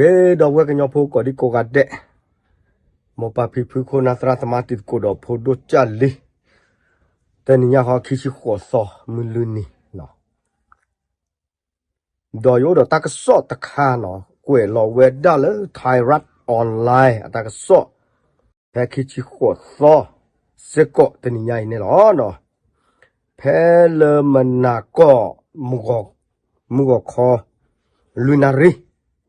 ဂ့ၤ ဒီပုၢ်ဝဲၢ်ကညီဖိကိးဒံကိးဂၤဒဲး, မိၢ်ပၢ်ဖံဖု ခိၣ်နၢ်သရၣ်သမါ တံၤသကိးဒီးဖိဒိၣ်ကၢ်လံ, တနံၤညါဃီ ခံဆံဃိးသီ မုၢ်လွံၢ်နံၤ, ဒီးယအိၣ်ဒီးတၢ်ကစီၣ်တခါနီၤ ကွဲးလီၤဝဲဒၣ်လၢ Thairath Online အတၢ်ကစီၣ် ဖဲခံဆံဃိးသီ စ့ၢ်ကီးတနံၤညါအံၤန့ၣ်လီၤ. ဖဲလၢမနၤကီၢ် မုၢ်ဂီၤခီ လွံၢ်နၣ်ရံၣ်,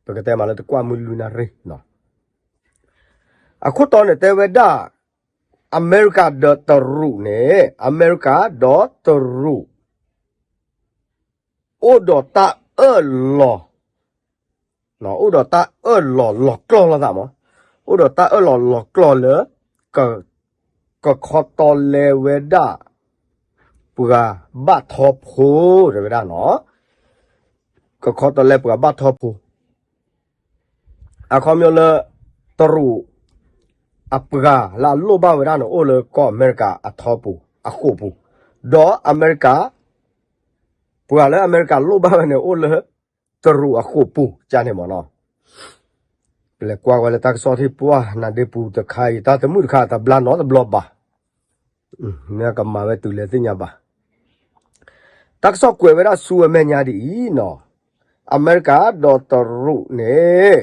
ပကတဲမးလၢတကွၢ်မုၢ်လွံၢ်နၣ်ရံၣ်နီၤ, အခိၣ်တီန့ၣ်တဲဝဲဒၣ် အမဲရကၤဒီးတရူးန့ၣ် အမဲရကၤဒီးတရူး အိၣ်ဒီးတၢ်အၢၣ်လီၤ, အိၣ်ဒီးတၢ်အၢၣ်လီၤလီၤကျီၢ်လိာ်သးမး, အိၣ်ဒီးတၢ်အၢၣ်လီၤလီၤကျီၢ်လၢ ကခီတီလဲဝဲဒၣ် ပှၤဘၣ်ထီဖိ တဲဝဲဒၣ်နီၤ, ကခီတီလဲပှၤဘၣ်ထီဖိ အခီပညီလၢ တရူးအပှၤလၢအလိၣ်ဘၣ်ဝဲဒၣ်န့ၣ် အိၣ်လၢကီၢ်အမဲရကၤအထီပူၤ အဃိာ်ပူၤ, ဒီးအမဲရကၤ ပှၤလၢအမဲရကၤလိၣ်ဘၣ်ဝဲန့ၣ် အိၣ်လၢတရူးအဃိာ်ပူၤ ကန့ၣ်မ့ၢ်နီၤ. ပလဲၤကွၢ်ဝဲလၢတၢ်ကစီၣ်ထံၣ်ပှၢ်နၤဒ့ပူၤတခါအံၤ တၢ်တမုာ်တခါ တဘျါနီတဘျီဘၣ်, မ့ၢ်ကမၤဝဲတုၤလဲၣ်သ့ၣ်ညါဘၣ်. တၢ်ကစီၣ်ကွဲးဝဲဒၣ်ဆူအမဲာ်ညါဒ်အံၤနီၤ, အမဲရကၤဒီးတရူးန့ၣ်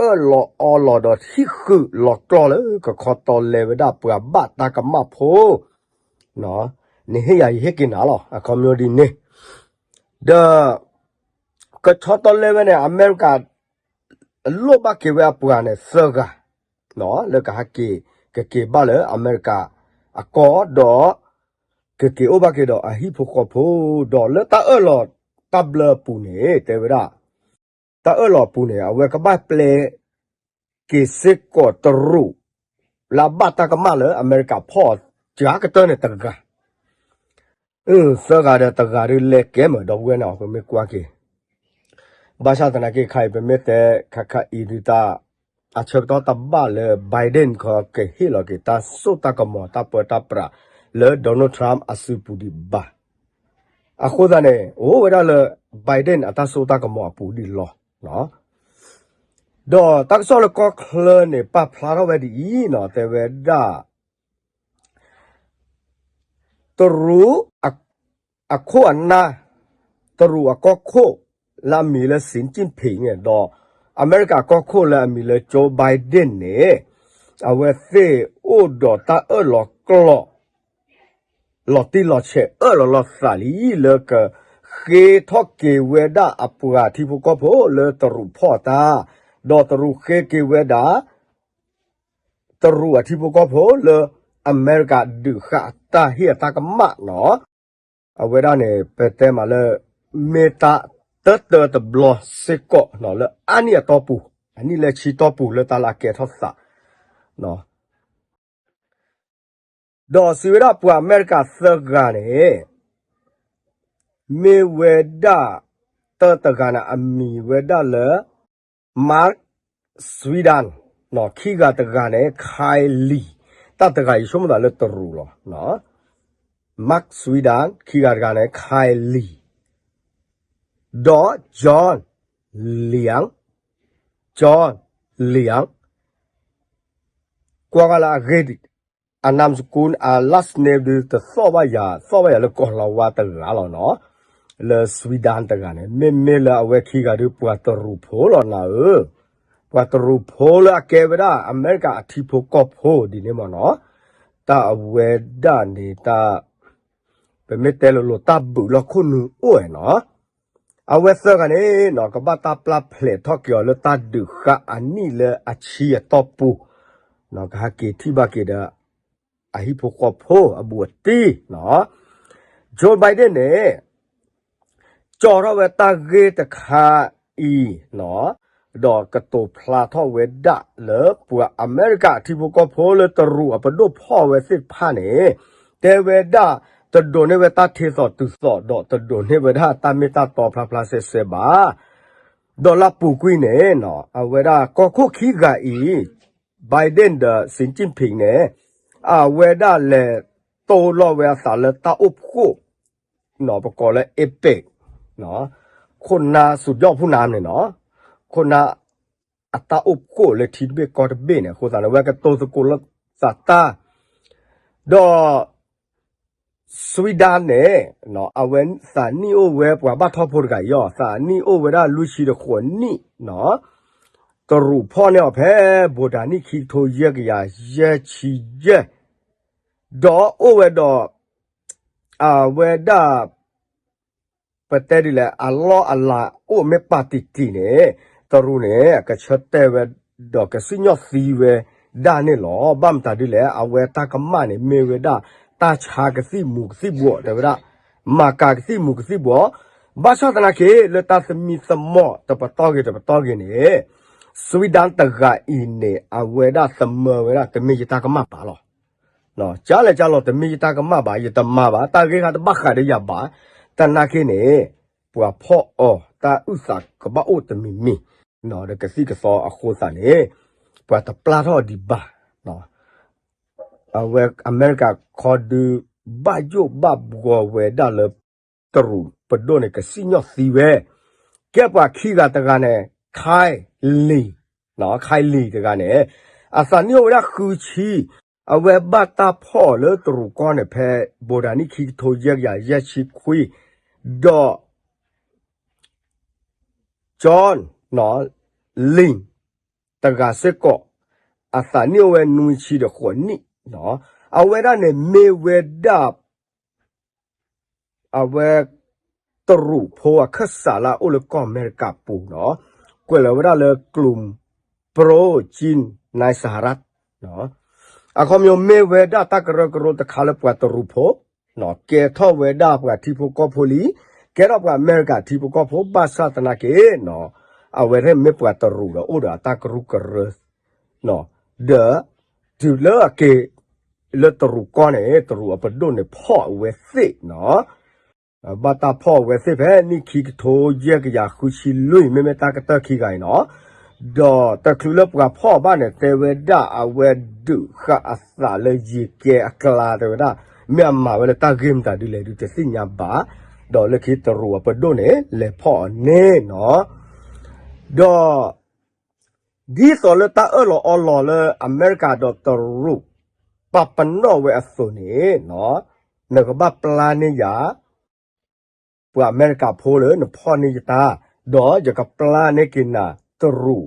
အၢၣ်လီၤအီလီၤဒီးဟံၣ်ဃုာ်လီၤကျီၢ်လၢ ကခီတီလဲဝဲဒၣ်ပှၤဘၣ်တၢ်ကမၣ်ဖိ, နဟ့ၣ်ယၤယဟ့ၣ်က့ၤနၤလီၤ အခီပညီဒ်န့ၣ်, ဒီး ကဆီတီလဲဝဲန့ၣ် အမဲရကၤ လိၣ်ဘၣ်က့ၤဝဲအပှၤန့ၣ်သၢဂၤ လၢကဟးက့ၤ ကက့ၤဘၣ်လၢအမဲရကၤအကီၢ်ဒီး ကက့ၤအိၣ်ဘၣ်က့ၤဒီးအဟံၣ်ဖိဃီဖိ, ဒီးလၢတၢ်အၢၣ်လီၤတၢ်ဘျၢအပူၤန့ၣ် တဲဝဲဒၣ် တၢ်အၢၣ်လီၤအပူၤန့ၣ် အဝဲကဘၣ်ပျဲက့ၤစ့ၢ်ကီးတရူး လၢအဘၣ်တၢ်ကမၣ်လၢအမဲရကၤဖီၣ်အီၤ ကကတၢၢ်န့ၣ်တဂၤ သၢဂၤဒီးတဂၤဒုးလဲၤကဲမ့ၢ်ဒီပုၢ်ဝဲၢ်န့ၣ် ပမ့ၢ်ကွၢ်က့ၤ ဘၣ်ဆၣ်သနာ်က့ခါအံၤ ပမ့ၢ်တဲခါခါအံၤဒုးတၢ် အဆၢကတီၢ်တဘၣ်လၢ Biden ခီကဟ့ၣ်လီၤက့ၤတၢ်စိတၢ်ကမီၤတၢ်ပၢတၢ်ပြးလၢ Donald Trump အစုပူၤဒံးဘၣ်. အဃိသတးန့ၣ် အိၣ်ဝဲဒၣ်လၢ Biden အတၢ်စိတၢ်ကမီၤအပူၤဒံးလီၤ. ဒီးတၢ်ကစီၣ်လၢကီၢ်ချၢန့ၣ် ပာ်ဖျါထီၣ်ဝဲဒ်အံၤနီၤ တဲဝဲဒၣ် တရူး အခိၣ်အနၢ် တရူးအကီၢ်ခိၣ်လၢအမံၤလၢ Xi Jinping န့ၣ်ဒီး အမဲရကၤကီၢ်ခိၣ်လၢအမံၤလၢ Joe Biden န့ၣ် အဝဲသ့ၣ်အိၣ်ဒီးတၢ်အၢၣ်လီၤကျီၢ် လီၤတံၢ်လီၤဆဲးအၢၣ်လီၤလီၤသးလံ လၢကဃ့ထီၣ်က့ၤဝဲဒၣ်အပှၤထံဖိကီၢ်ဖိလၢတရူးဖီၣ်အတၢ်, ဒီးတရူးဃ့က့ၤဝဲဒၣ် တရူးအထံဖိကီၢ်ဖိလၢအမဲရကၤဒုးဃာ်အတၢ်ဟ့ၣ်အတၢ်ကမၣ်နီၤ. အဝဲဒၣ်န့ၣ် ပတဲမးလၢ မ့ၢ်တၢ်တၢတၢတဘျီစ့ၢ်ကီးနီၤ လၢအါနံၣ်အတီၢ်ပူၤ အနံၣ်လၢဆံတီၢ်ပူၤလၢတၢ်လၢအကဲထီၣ်သး ဒီးစံးဝဲဒၣ်ပှၤအမဲရကၤသၢဂၤန့ၣ် မ့ၢ်ဝဲဒၣ် တၢတဂၤန့ၣ် အမံၤဝဲဒၣ်လၢ Mark Sweden, ခံဂၤတဂၤန့ၣ် Kai Li, တၢ်တဂၤအံၤဆိကမိၣ်သးလၢတရူးလီၤ. Mark Sweden ခံဂၤတဂၤန့ၣ် Kai Li, ဒီး John Liang, John Liang, ကွၢ်ကလၢအဂ့ၢ် အနၢမ်စကူ အ last name ဒုးတသီၣ်ဘၣ်ယၤ သီၣ်ဘၣ်ယၤလၢကီၢ်လီၤဝါတဂၤလီၤနီၤ, လၢ Sweden တဂၤန့ၣ် မ့မ့ၢ်လၢအဝဲခံဂၤဒုး ပှၤတရူးဖိလီၤနၤဧၢ, ပှၤတရူးဖိလၢအကဲဝဲဒၣ် အမဲရကၤအထံဖိကီၢ်ဖိဒ်န့ၣ်မ့ၢ်နီၤ, တၢ်အဝဲဒၣ်န့ၣ်တၢ် ပမ့ၢ်တဲလိၤလိၤတၢ်ဘုးလီၢ်ခိၣ်နူာ်အိၣ်နီၤ, အဝဲသၢဂၤန့ၣ်နီၤ ကဘၣ်တၢ်ပျၢ်ဖျဲးထီၣ်က့ၤအီၤလၢတၢ်ဒုးဃာ်အနံၣ်လၢအဆံအတီၢ်ပူၤ, ကဟဲက့ၤထံၣ်ဘၣ်က့ၤဒီး အဟံၣ်ဖိဃီဖိအဘူးအတံၢ်နီၤ, Joe Biden န့ၣ် ကၠီထီၣ်ဝဲတၢ်ဂ့ၢ်တခါအံၤနီၤ, ဒီးကတိၤဖျါထီၣ်ဝဲဒၣ်လၢပှၤအမဲရကၤအထံဖိကီၢ်ဖိလၢတရူးအပဒိၣ်ဖီၣ်ဝဲသ့ၣ်တဖၣ်န့ၣ် တဲဝဲဒၣ် တဒိးန့ၢ်ဝဲတၢ်ထံသိးတုၤသိး ဒီးတဒိးန့ၢ်ဝဲဒၣ်တၢ်မ့ၢ်တၢ်တီဖျါဖျါဆဲဆဲဘၣ်. ဒီးလၢပူၤကွံာ်န့ၣ်နီၤ အဝဲဒၣ်ကီၢ်ခိၣ်ခံဂၤအံၤ Biden ဒီး Xi Jinping န့ၣ် အဝဲဒၣ်လဲၤတိၢ်လီၤဝဲအသးလၢတၢ်အိၣ်ဖှိၣ် ပကိးလၢ APEC ခိၣ်နၢ် สุดยอดผู้นำ န့ၣ်နီၤ, ခိၣ်နၢ် အတၢ်အိၣ်ဖှိၣ်လၢထံတဘ့ၣ်ကီၢ်တဘ့ၣ်န့ၣ် အဃိသတးန့ၣ် အဝဲကတိၤသကိးလိာ်သးတၢ် ဒီး Sweden န့ၣ် အဝဲသးနံၣ်အိၣ်ဝဲပှၤဘၣ်ထီၣ်ဖိတဂၤအံၤ သးနံၣ်အိၣ်ဝဲဒၣ်လွံၢ်ဆံဒီးဃိးနံၣ် တရူးဖီၣ်န့ၢ်အီၤဖဲ ဘိးဒၣ်နံၣ်ခံကထိယဲၢ်ကယၤယဲၢ်ဆံယဲၢ် ဒီးအိၣ်ဝဲဒီး အဝဲဒၣ် ပတဲဒ်လဲၣ် အလီၢ်အလၤအိၣ်မ့ၢ်ပာ်တံၢ်တံၢ်န့ၣ် တရူးန့ၣ် အကဆၢတဲာ်ဝဲ ဒီးကစံၣ်ညီၣ်သံဝဲဒၣ်န့ၣ်လီၤ. ဘၣ်မတၤဒ်လဲၣ် အဝဲတၢ်ကမၣ်န့ၣ် မ့ၢ်ဝဲဒၣ်တၢ်ဆါကသံၣ်မူၤကသံၣ်ဘှီး တဲဝဲဒၣ် မၤကၤကသံၣ်မူၤကသံၣ်ဘှီး ဘၣ်ဆၣ်သနာ်က့ လၢတၢ်သမံသမိးတပတီၢ်ဂ့ၤတပတီၢ်ဂ့ၤန့ၣ် Sweden တဂၤအံၤန့ၣ် အဝဲဒၣ်သမၢဝဲဒၣ် တမ့ၢ်ယတၢ်ကမၣ်ဘၣ်လီၤ. ကလဲၤကလီၤ တမ့ၢ်ယတၢ်ကမၣ်ဘၣ် ယတမၤဘၣ် တၢ်ဂ့ၢ်ဟါတဘၣ်ဃးဒီးယၤဘၣ် သနာ်က့န့ၣ် ပှၤဖီၣ်အီၤ တၢ်အုၣ်သးကဘၣ်အိၣ်တမံၤမံၤ ဒီးကသံၣ်ကသီအဃိသတးန့ၣ် ပှၤတပျၢ်ထီၣ်ဒံးဘၣ် အဝဲအမဲရကၤခီဒု ဘၣ်ယိၣ်ဘၣ်ဘှီဝဲဒၣ်လၢ တရူးပဒိၣ်န့ၣ် ကစံၣ်ညီၣ်သံဝဲ ကဲပှၤခံဂၤတဂၤန့ၣ် Kai Li, Kai Li တဂၤန့ၣ် အသးနံၣ်အိၣ်ဝဲဒၣ်ဃုဆံ အဝဲဘၣ်တၢ်ဖီၣ်အီၤလၢတရူးကီၢ်န့ၣ် ဖဲဘိးဒၣ်နံၣ်ခံကထိယဲၢ်ကယၤယဲၢ်ဆံခွံ ဒီး John Ling တဂၤစ့ၢ်ကီး အသးနံၣ်အိၣ်ဝဲနွံဆံဒီးဃိးနံၣ် အဝဲဒၣ်န့ၣ်မ့ၢ်ဝဲဒၣ် အဝဲ တရူးဖိအခၢၣ်စးလၢအအိၣ်လၢကီၢ်အမဲရကၤပူၤနီၤ ကွဲးလီၤဝဲဒၣ်လၢ กลุ่มโปรจีนในสหรัฐ အခီပညီမ့ၢ်ဝဲဒၣ်တၢ်ကရၢကရိတခါလၢပှၤတရူးဖိ ကဲထီၣ်ဝဲဒၣ်ပှၤထံဖိကီၢ်ဖိလံ, ကဲထီၣ်ပှၤအမဲရကၤထံဖိကီၢ်ဖိ ဘၣ်ဆၣ်သနာ်က့နီၤ အဝဲသ့ၣ်မ့ၢ်ပှၤတရူးဒီးအိၣ်ဒီးအတၢ်ကရူၢ်ကရၢ ဒီး တုၤလၢအက့ၤ လၢတရူးကီၢ်န့ၣ် တရူးအပဒိၣ်န့ၣ်ဖီၣ်အဝဲသ့ၣ်နီၤ ဘၣ်တၢ်ဖီၣ်အဝဲသ့ၣ်ဖဲနံၣ်ခံကထိယဲၢ်ကယၤဃုဆံလွံၢ် မ့မ့ၢ်တၢ်ကတၢၢ်ခံဂၤအံၤနီၤ ဒီးတချုးလၢပှၤဖီၣ်ဘၣ်န့ၣ် တဲဝဲဒၣ်အဝဲဒုးဃာ်အသးလၢယကဲအကျါ တဲဝဲဒၣ် မ့ၢ်အမၤဝဲလၢတၢ်ဂ့ၢ်မတၤဒ်လဲၣ်ဒုးတသ့ၣ်ညါဘၣ်, ဒီးလၢခံတရူးအပဒိၣ်န့ၣ် လဲၤဖီၣ်အီၤန့ၣ်နီၤ ဒီး ဒ်သိးလၢတၢ်အၢၣ်လီၤအီလီၤလၢအမဲရကၤဒီးတရူး ပာ်ပနီၣ်ဝဲအသိးန့ၣ်နီၤ နကဘၣ်ပျၢ်န့ၢ်ယၤ ပှၤအမဲရကၤဖိလၢနဖီၣ်န့ၢ်ယတၢ်, ဒီးယကပျၢ်န့ၢ်က့ၤနၤတရူး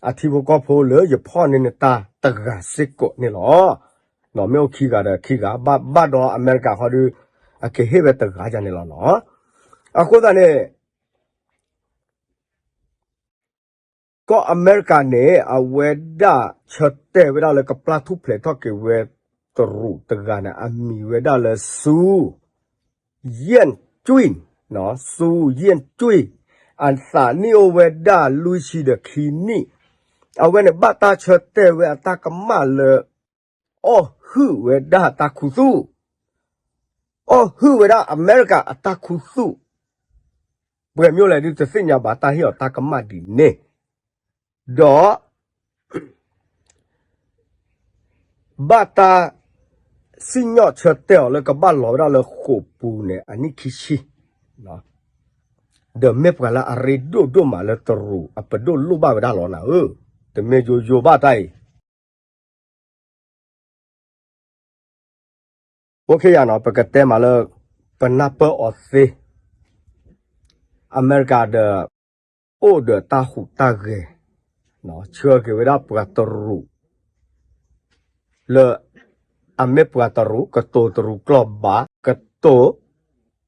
အထံဖိကီၢ်ဖိလၢယဖီၣ်န့ၢ်နတၢ်တဂၤစ့ၢ်ကီးန့ၣ်လီၤ. မ့ၢ်အိၣ်ခံဂၤဒီးခံဂၤ ဘၣ်ဘၣ်ဒီးအမဲရကၤဃီဒီး အကဟ့ၣ်ဝဲတဂၤယၤန့ၣ်လီၤနီၤ. အဃိသတးန့ၣ် ကီၢ်အမဲရကၤန့ၣ် အဝဲဒၣ်ဆၢတဲာ်ဝဲဒၣ်လၢကပျၢ်ထူၣ်ဖျဲးထီၣ်က့ၤဝဲတရူးတဂၤန့ၣ် အမံၤဝဲဒၣ်လၢ Su Yanquin, Su Yanquin အသးနံၣ်အိၣ်ဝဲဒၣ်လွံၢ်ဆံဒီးခံနံၣ်, အဝဲန့ၣ်ဘၣ်တၢ်ဆၢတဲာ်ဝဲအတၢ်ကမၣ်လၢ အီၣ်ဟုၣ်ဝဲဒၣ်တၢ်ခူသူၣ်, အီၣ်ဟုၣ်ဝဲဒၣ်အမဲရကၤအတၢ်ခူသူၣ်, ပှဲၤမ့ၢ်လဲၣ်ဒုးတသ့ၣ်ညါဘၣ် တၢ်ဟ့ၣ်အီၤတၢ်ကမၣ်ဒ်န့ၣ်, ဒီး ဘၣ်တၢ်စံၣ်ညီၣ်ဆၢတဲာ်အီၤလၢကဘၣ်လီၤဝဲဒၣ်လၢဃိာ်ပူၤန့ၣ် အနံၣ်ခံဆံ, ဒီးမ့ၢ်ပှၤလၢအရ့ဒိၣ်ဒိၣ်မးလၢတရူးအပဒိၣ်လိၣ်ဘၣ်ဝဲဒၣ်လီၤနၤဧၢ, တမ့ၢ်ယိယိဘၣ်တၢ်အံၤ အိၣ်ခ့ယၤနီၤ ပကတဲမးလၢ ပနၢ်ပၢၢ်အီၤသ့, အမဲရကၤဒီး အိၣ်ဒီးတၢ်ဟူးတၢ်ဂဲၤ, ဆှၢက့ၤဝဲဒၣ်ပှၤတရူး လၢ အမ့ၢ်ပှၤတရူး ကတိၤတရူးကျိာ်ဘၣ်, ကတိၤ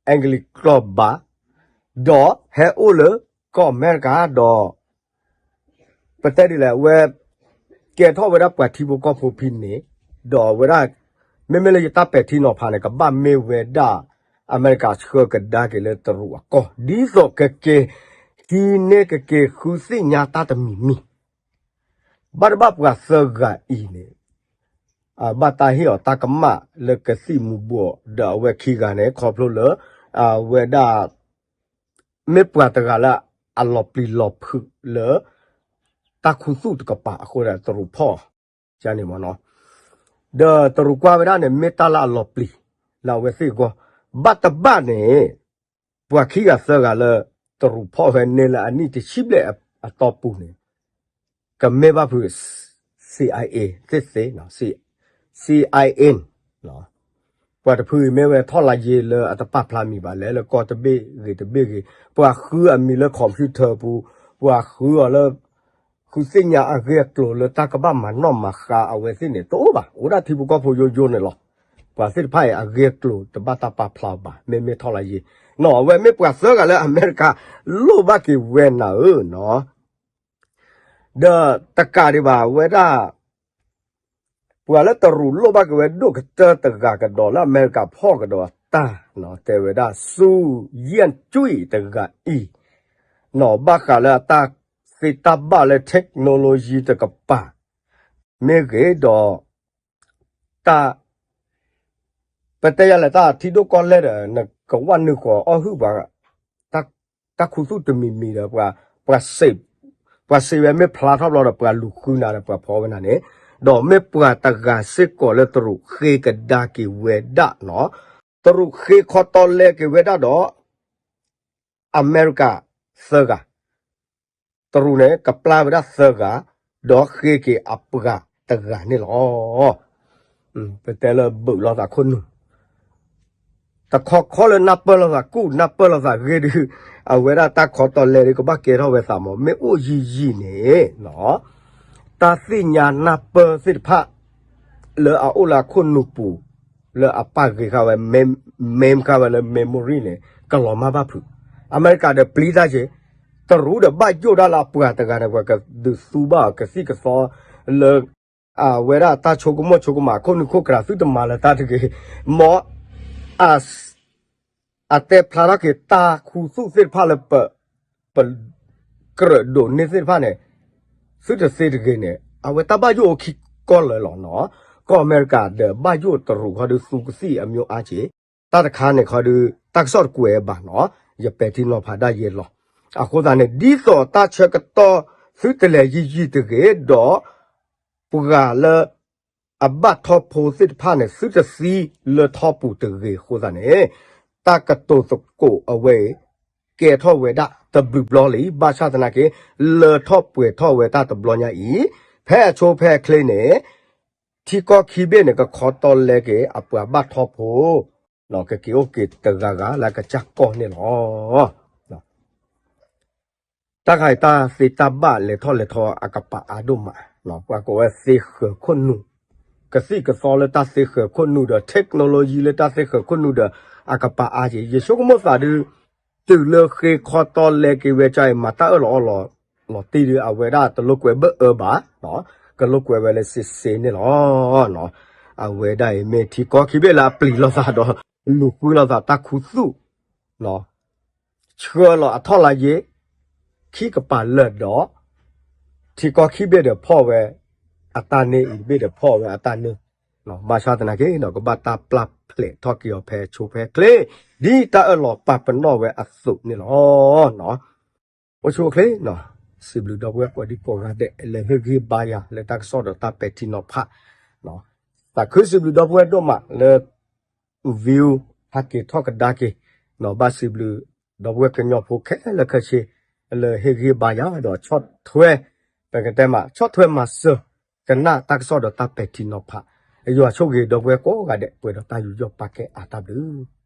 အင်္ဂလိပ်ကျိာ်ဘၣ်, ဒီးဟဲအိၣ်လၢကီၢ်အမဲရကၤဒီး ပတဲဒ်လဲၣ် အဝဲ ကဲထီၣ်ဝဲဒၣ်ပှၤထံဖိကီၢ်ဖိဖဲန့ၣ်, ဒီးအဝဲဒၣ် မ့မ့ၢ်လၢယတၢ်ပဲာ်ထံနီၤဖးန့ၣ် ကဘၣ်မ့ၢ်ဝဲဒၣ် အမဲရကၤဆှၢကဒါက့ၤလၢတရူးအကီၢ် ဒ်သိးကက့ၤ ဟံးန့ၢ်ကက့ၤဃုသ့ၣ်ညါတၢ်တမံၤမံၤ, ဘၣ်တဘၣ်ပှၤသၢဂၤအံၤန့ၣ် ဘၣ်တၢ်ဟ့ၣ်အီၤတၢ်ကမၣ်လၢကသံၣ်မူၤဘှီး ဒီးအဝဲခံဂၤန့ၣ် ခီဖျိလၢ အဝဲဒၣ် မ့ၢ်ပှၤတဂၤလၢအလီၤပျံၤလီၤဖုးလၢ တၢ်ခူသူၣ်တကပၤအဃိဒီးတရူးဖီၣ် န့ၣ်မနီၤ, ဒီးတရူးကွၢ်ဝဲဒၣ်န့ၣ် မ့ၢ်တၢ်လၢအလီၤပျံၤလၢအဝဲသ့ၣ်အဂီၢ်, ဘၣ်တဘၣ်န့ၣ် ပှၤခံဂၤသၢဂၤလၢ တရူးဖီၣ်ဝဲန့ၣ်လၢအနံၣ်တဆံဘျဲၣ်အတီၢ်ပူၤန့ၣ် ကမ့ၢ်ဘၣ်ဖုး CIA သ့ၣ်သ့, CIA ပှၤတဖုအံၤမ့ၢ်ဝဲထီၣ်လါယ့လၢအတပာ်ဖျါမံၤဘၣ် လဲၤလၢကီၢ်တဘ့ၣ်ဂ့ၤတဘ့ၣ်ဂ့ၤ, ပှၤဃုအမံၤလၢ computer ပူၤ, ပှၤဃုအီၤလၢ ဃုသ့ၣ်ညါအဂ့ၢ်အကျိၤလၢတၢ်ကဘၣ်မၤနီၣ်မၤဃါအဝဲသ့ၣ်န့ၣ် တအိၣ်ဘၣ်, အိၣ်ဒၣ်ထံဖိကီၢ်ဖိယိယိန့ၣ်လီၤ. ပှၤသ့ၣ်တဖၣ်အံၤအဂ့ၢ်အကျိၤတဘၣ်တၢ်ပာ်ဖျါဘၣ်, မ့မ့ၢ်ထီၣ်လါယ့, နီၢ် အဝဲမ့ၢ်ပှၤသၢဂၤလၢအမဲရကၤလိၣ်ဘၣ်က့ၤဝဲနၤဧၢနီၢ် ဒီးတကးဒံးဘၣ်ဝဲဒၣ် ပှၤလၢတရူးလိၣ်ဘၣ်က့ၤဝဲဒိၣ်ကတၢၢ်တဂၤကဒီးလၢအမဲရကၤဖီၣ်ကဒီးအတၢ် တဲဝဲဒၣ် ဆူယဲၣ်ကွံၣ်တဂၤအံၤ နီၢ် ဘၣ်ဃးလၢအတၢ်သ့တၢ်ဘၣ်လၢ technology တကပၤ မ့ၢ်ဂ့ၤဒီး တၢ် ပတဲယၤလဲၣ် တၢ်ထံဒိၣ်ကီၢ်လဲၢ်ဒီး နကဝၣ်နုာ်ဃီၤအီၣ်ဟုၣ်ပှၤ တၢ်ခူသူၣ်တမံၤမံၤဒီး ပှၤ ပှၤစံးဝဲမ့ၢ်ဖျါထီၣ်ဘျီဒီး ပှၤလူၤဃုနၤဒီးပှၤဖီဝဲနၤန့ၣ်, ဒီးမ့ၢ်ပှၤတဂၤစ့ၢ်ကီးလၢတရူးဃ့ကဒါက့ၤဝဲဒၣ်နီၢ်, တရူးဃ့ခီတီလဲက့ၤဝဲဒၣ်ဒီး အမဲရကၤသၢဂၤ, တရူးန့ၣ် ကပျၢ်ဝဲဒၣ်သၢဂၤ, ဒီးဃ့က့ၤအပှၤတဂၤန့ၣ်လီၤ. ပတဲလၢဘုးလိာ်သးခိၣ်နူာ်, တခီခီလၢနၢ်ပၢၢ်လိာ်သးကူၣ် နၢ်ပၢၢ်လိာ်သးဂ့ၤဒုး, အဝဲဒၣ်တၢ်ခီတီလဲဒုး ကဘၣ်ကဲထီၣ်ဝဲသးမး မ့ၢ်အိၣ်ယံာ်ယံာ်န့ၣ် တၢ်သ့ၣ်ညါနၢ်ပၢၢ်သ့ၣ်တဖၣ် လၢအအိၣ်လၢအခိၣ်နူာ်ပူၤ လၢအပာ်ဂ့ၤဃာ်ဝဲ မ့ၢ်ဃာ်ဝဲလၢ memory န့ၣ် ကလီၤမၢ်ဘၣ်ဖုး, အမဲရကၤဒီးပျံၤတၢ်က့ၤ, တရူးဒီးဘၣ်ယိၣ်ဒၣ်လၢအပှၤတဂၤန့ၣ် ပှၤကဒုးသူဘၣ်အီၤကသံၣ်ကသီ လၢ အဝဲဒၣ်တၢ်ဆိကမိၣ်ဆိကမး ခိၣ်နူာ်ခိၣ်ကြး သုတမၤလၢၤတၢ်တဂ့ၤ, မ် အတဲဖျါထီၣ်က့ၤတၢ်ခူသူၣ်သ့ၣ်တဖၣ်လၢပ ပကြၢးဒိးန့ၢ်သ့ၣ်တဖၣ်န့ၣ် သုတသ့တဂ့ၤန့ၣ် အဝဲတၢ်ဘၣ်ယိၣ်အိၣ်ခံကီၢ်လၢာ်လီၤနီၢ်, ကီၢ်အမဲရကၤဒီးဘၣ်ယိၣ်တရူးခီဒုးသူကသံၣ်အမျိုးအားက့ၤ, တၢ်တခါန့ၣ်ခီဒုး တၢ်ကစီၣ်တကွဲးဘၣ်နီၢ်, ယပဲာ်ထံနီၤဖးဒၣ်ယဲလီၤ. အဃိသတးန့ၣ် ဒ်သိးတၢ်ဆၢကတီၢ်သုတလဲၤယံာ်ယံာ်တဂ့ၤဒီး ပှၤလၢ အဘၣ်ထီၣ်ဖိသ့ၣ်တဖၣ်န့ၣ် သုတသံလၢထီၣ်ပူၤတဂ့ၤအဃိသတးန့ၣ်, တၢ်ကတိၤသကိးအဝဲအံၤ ကဲထီၣ်ဝဲဒၣ်တဘျုးဘျီလံ, ဘၣ်ဆၣ်သနာ်က့ လၢထီၣ်ပှဲၤထီၣ်ဝဲတၢ်တဘျီညါအံၤ, ဖဲအဆိဖဲအချ့န့ၣ် ထံကီၢ်ခံဘ့ၣ်န့ၣ် ကခီတီလဲက့ၤအပှၤဘၣ်ထီၣ်ဖိ ကက့ၤအိၣ်က့ၤတဂၤဂၤလၢအကစၢ်ကီၢ်န့ၣ်လီၤ. တၢ်ခါအံၤတၢ်သ့တၢ်ဘၣ်လဲၤထီၣ်လဲၤထီအကပၤအါဒိၣ်မး, ပှၤကိးဝဲသ့ဃၢၤခိၣ်နူာ်, ကသံၣ်ကသီလၢတၢ်သ့ဃၢၤခိၣ်နူာ်ဒီး technology လၢတၢ်သ့ဃၢၤခိၣ်နူာ်ဒီး အကပၤအါက့ၤ, ယဆိကမိၣ်သးဒုး တုၤလၢဃ့ခီတီလဲက့ၤဝဲကါအံၤ မၤတၢ်အၢၣ်လီၤအီလီၤလီၤတံၢ်ဒုး အဝဲဒၣ်တလိာ်ကွဲဘၣ်အၢဘၣ်, ကလိာ်ကွဲဝဲလၢစ့စ့န့ၣ်လီၤ. အဝဲဒၣ်အံၤမ့ၢ်ထံကီၢ်ခံဘ့ၣ်လၢအပျံၤလိာ်သးဒီး လူၤဃုလိာ်သးတၢ်ခူသူၣ် ဆှၢလီၤအထီၣ်လါယ့ ခံကပၤလၢာ်ဒီး ထံကီၢ်ခံဘ့ၣ်ဒီးဖီၣ်ဝဲအတၢ်န့ၢ်အံၤတဘ့ၣ်ဒီးဖီၣ်ဝဲအတၢ်န့ၢ်, ဘၣ်ဆၣ်သနာ်က့ဒီး ကဘၣ်တၢ်ပျၢ်ဖျဲးထီၣ်က့ၤအီၤဖဲဆိဖဲချ့, ဒ်တၢ်အၢၣ်လီၤပာ်ပနီၣ်ဝဲအသိးန့ၣ်လီၤ. အိၣ်ဆူၣ်အိၣ်ချ့, စံးဘျုးဒီပုၢ်ဝဲၢ်ကိးဒံကိးဂၤဒဲး လၢဟ့ၣ်ဂံၢ်ဘါယၤလၢတၢ်ကစီၣ်ဒီးတၢ်ပဲာ်ထံနီၤဖး, သးခုစံးဘျုးဒီပုၢ်ဝဲၢ်ဒိၣ်မးလၢ view ဟဲက့ၤထီၣ်ကဒါက့ၤ, ဘၣ်စံးဘျုးဒီပုၢ်ဝဲၢ်ကညီဖိခဲလၢာ်ခဲဆ့ လၢဟ့ၣ်ဂံၢ်ဘါယၤဒီးဆီၣ်ထွဲ, ပကတဲမး ဆီၣ်ထွဲမၤစၢၤ ကနၣ်တၢ်ကစီၣ်ဒီးတၢ်ပဲာ်ထံနီၤဖး, ယွၤဆိၣ်ဂ့ၤဒီပုၢ်ဝဲၢ်ကိးဂၤဒဲး ပှဲၤဒီးတၢ်ယူးယီၣ်ပာ်ကဲအါတၢ်ဘျုး